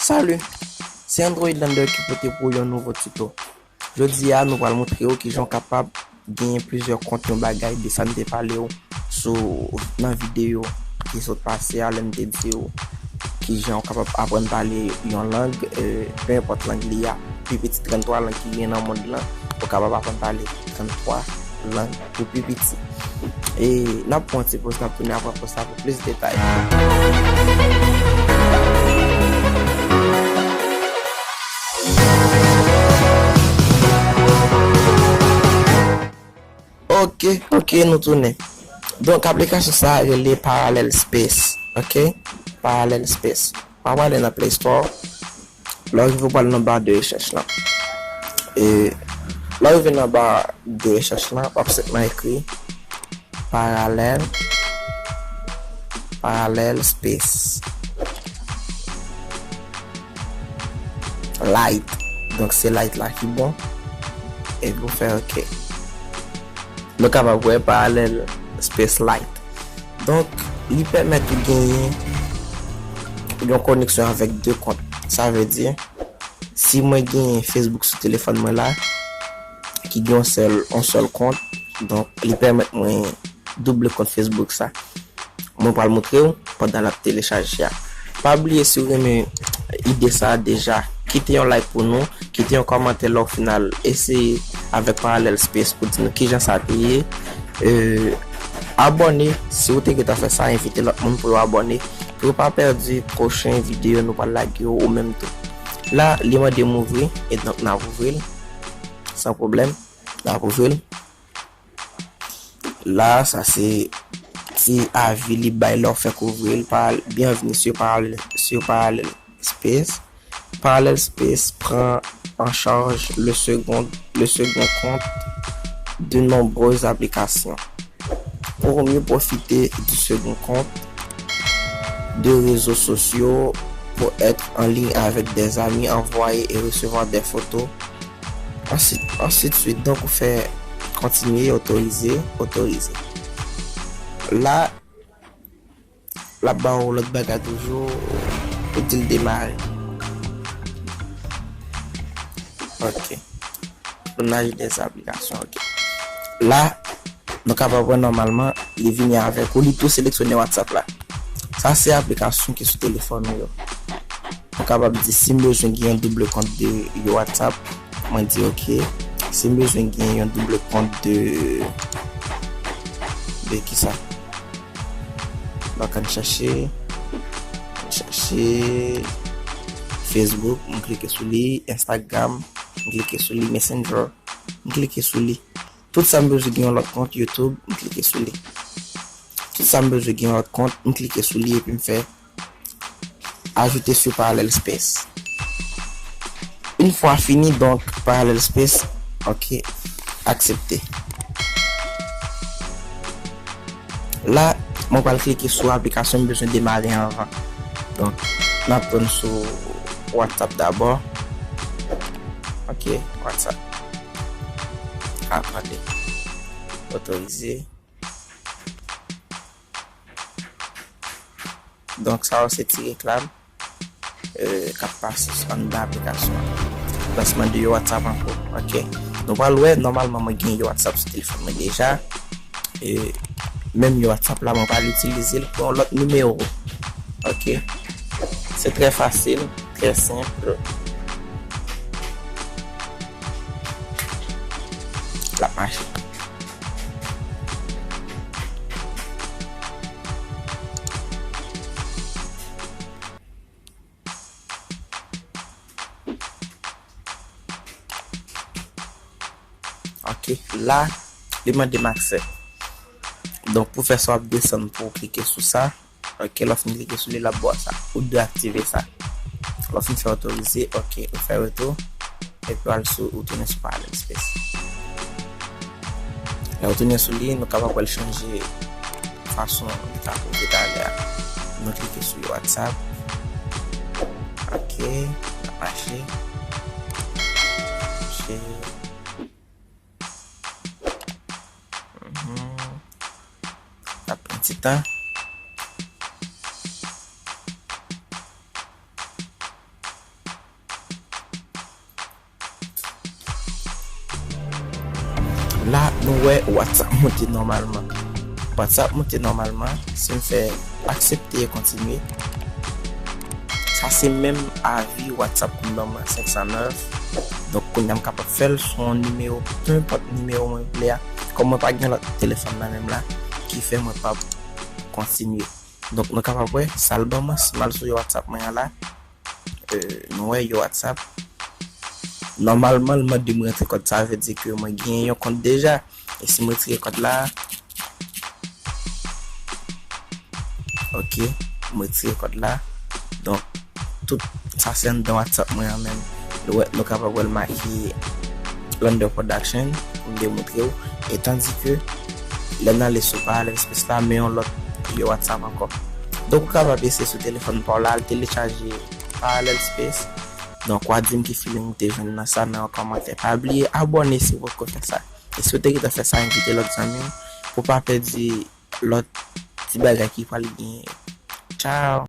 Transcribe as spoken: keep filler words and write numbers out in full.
Salut! Se Android Lander ki pote pou ou yon nouvo tuto. Jodi a, nou pral montre w kijan w kapab genyen plizyè kont yon bagay de sa n te pale w sou nan videyo ki sot pase a, lè n te di w kijan w kapab aprann pale yon lang, eh, pe enpòt lang li a, pi piti tranntwa lang ki genyen nan mond lan, ou kapab aprann pale tranntwa lang pou pi piti. E n ap pran ti poz, n ap tounen apre poz la pou plis detay. Ok, ok, nou tounen. Donk, aplikasyon sa a rele Parallel Space, ok? Parallel Space. W ap ale nan Play Store. Lè w rive, w pral nan ba de rechèch lan. E lè w rive nan ba de rechèch lan, w ap senpman ekri Parallel, Parallel Space Lite. Donk, se Lite la ki bon. Epi w fè ok. Nou kapab wè Parallel Space Lite. Donk, li pèmèt ou genyen yon koneksyon avèk de kont. Sa vle di, si mwen genyen Facebook sou telefòn mwen la, ki gen yon sèl, yon sèl kont, donk, li pèmèt mwen double kont Facebook sa. Mwen pral montre w pandan l ap telechaje a. Pa bliye, si w renmen ide sa a deja, kite yon like pou nou, kite yon kòmantè lè w fin al eseye avèk Parallel Space pou di nou kijan sa te ye. Eh, abòne, si w te gentan fè sa, envite lòt moun pou yo abòne, pou yo pa pèdi pwochen videyo nou pral lage yo ou menm tou. La, li mande m ouvri, e donk n ap ouvri l, san pwoblèm, n ap ouvri l. La, sa se ti avi li bay lè w fèk ouvri l, pa, bienvenue sur Parallel, sur Parallel Space. Parallel Space prend en charge le second, le second compte de nombreuses applications. Pour mieux profiter du second compte de réseaux sociaux, pour être en ligne avec des amis, envoyer et recevoir des photos, ainsi, ainsi de suite. Donk, ou fè kontinye, otorize, otorize. La, l ap ba w lòt bagay toujou, ou di l demare. Ok. Clonage des applications, ok. La, nou kapab wè nòmalman, li vini avèk ou, li tou seleksyone WhatsApp la. Sa se aplikasyon ki sou telefòn ou yo. Mwen kapab di, si m bezwen gen yon double kont de WhatsApp, mwen di ok. Si m bezwen gen yon double kont de, de kisa? Donk, ann chache, ann chache Facebook, mwen klike sou li, Instagram, mwen klike sou li, Messenger, mwen klike sou li. Tout sa m bezwen gen yon lòt kont YouTube, m klike sou li. Tout sa m bezwen gen yon lòt kont, m klike sou li epi m fè ajouter sur Parallel Space. Une fois fini, donk, Parallel Space, ok, aksepte. La, mwen pral klike sou aplikasyon m bezwen demare anvan. Donk, n ap pran sou WhatsApp dabò. Ok, WhatsApp. Ah, tande. Otorize. Donk, sa yo se ti reklam, euh, k ap pase anndan aplikasyon an. Lansman de WhatsApp ankò. Ok. Nou pral wè, nòmalman, mwen gen WhatsApp sou telefòn mwen deja. E menm WhatsApp la, mwen pral itilize l pou yon lòt nimewo. Ok. Se trè fasil, trè senp. L ap mache. Ok, la, li mande m aksè. Donk, pou fè sa, w ap desann pou w klike sou sa. Ok, lè w fin klike sou li, l ap ba w sa. Ou dwe aktive sa. Lè w fin fè otorize, ok, ou fè retou. Epi w al sou, ou tounen sou Parallel Space. Lè w tounen sou li, nou kapab wè l chanje fason li t ap ouvri talè a. Nou klike sou WhatsApp. Ok, l ap mache. Mache. Mhm. L ap pran ti tan. L ap pran ti tan. Wè, WhatsApp monte nòmalman. WhatsApp monte nòmalman. Si m fè aksepte e kontinye. Sa se menm avi WhatsApp konn ban mwen, senk san nèf. Donk, kounye a m kapab fè l sou yon nimewo, penpòt nimewo mwen vle a. Kòm mwen pa gen lòt telefòn nan menm la, ki fè mwen p ap kontinye. Donk, nou kapab wè, sa l ban mwen, si m al sou yo WhatsApp mwen an la, euh, nou wè yo WhatsApp. Nòmalman, l mande mwen rantre kòd, sa vle di ke mwen gen yon kont deja. E si m retire kòd la, ok, m retire kòd la. Donk, tout sa se anndan WhatsApp mwen an menm. Nou wè, nou kapab wè l make Lander Production, pou m demontre w. E tandi ke lè n ale sou Parallel Space la, men yon lòt yo WhatsApp ankò. Donk, ou kapab eseye sou telefòn pa w la, al telechaje Parallel Space. Donk, w a di m ki feeling ou te jwenn nan sa nan yon kòmantè. Pa bliye abòne si w poko fè sa. E si w te gentan fè sa, envite lòt zanmi w pou w pa pèdi lòt ti bagay ki pral genyen yo. Tchao!